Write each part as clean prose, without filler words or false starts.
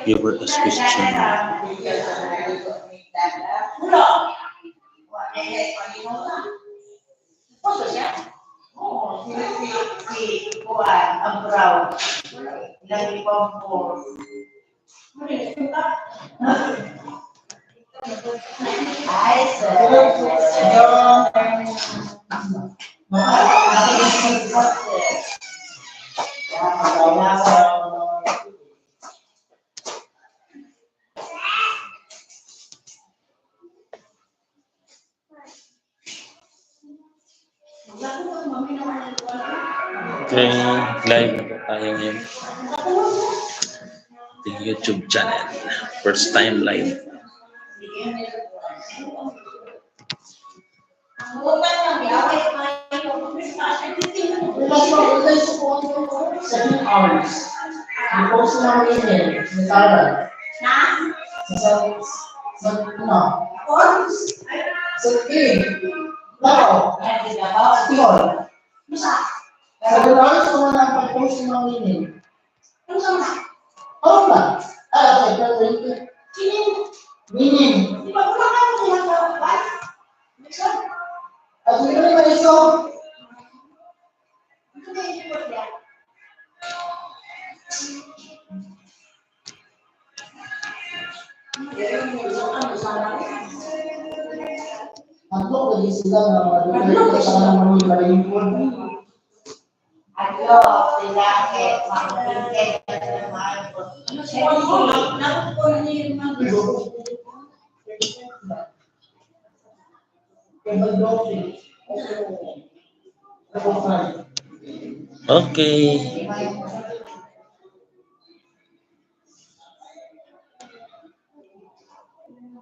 Give her a question. Okay, live na po tayo ngayon. Ating YouTube channel. First time live. 7 hours. Post na ako email, ni Tara. Sa, ano? Sa team. Tao. Tihol. 7 hours ko na ang pag-post ng mga email. Oo ba? Ah, okay. Pero wait. Meaning. At hindi ko naman iso. Tatlo lagi sila nga mga sa kanang mga malingkod. Okay.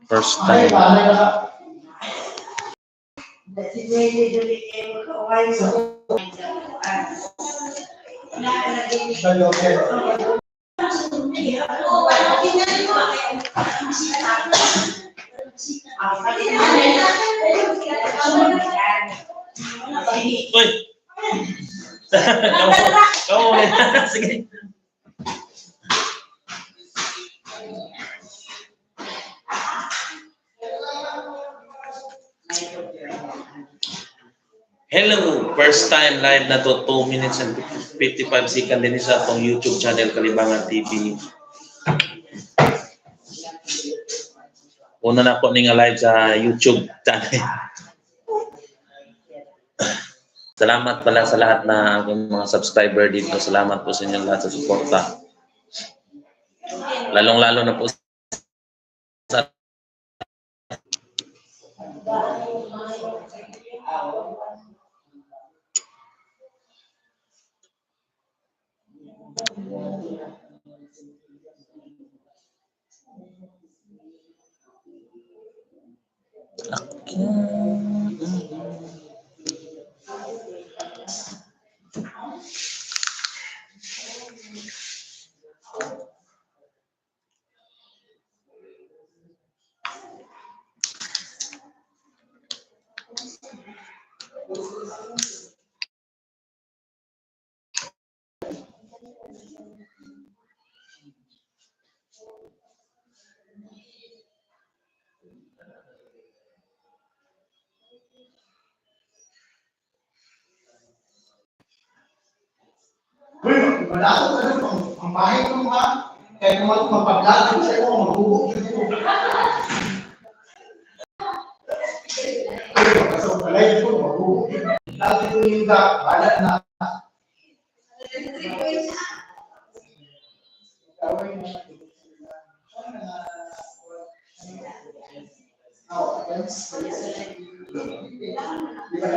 First Ay, time. paano na ka? Uy! Kamu, kamu. Sige. Hello! First time live na to, 2 minutes and 55 seconds din sa atong YouTube channel, Kalibangan TV. Una na po ni nga live sa YouTube channel. Salamat pala sa lahat na akong mga subscriber dito. Salamat po sa inyong lahat sa suporta. Lalong-lalo na po sa Uy, wala ko ano, ang bahay ko ha. Kaya kung magpa-vlog ko sa iyo, maghubo ko. Uy, sa balay ko, maghubo. Lagi ko yung balat na. Oh, against. Di ba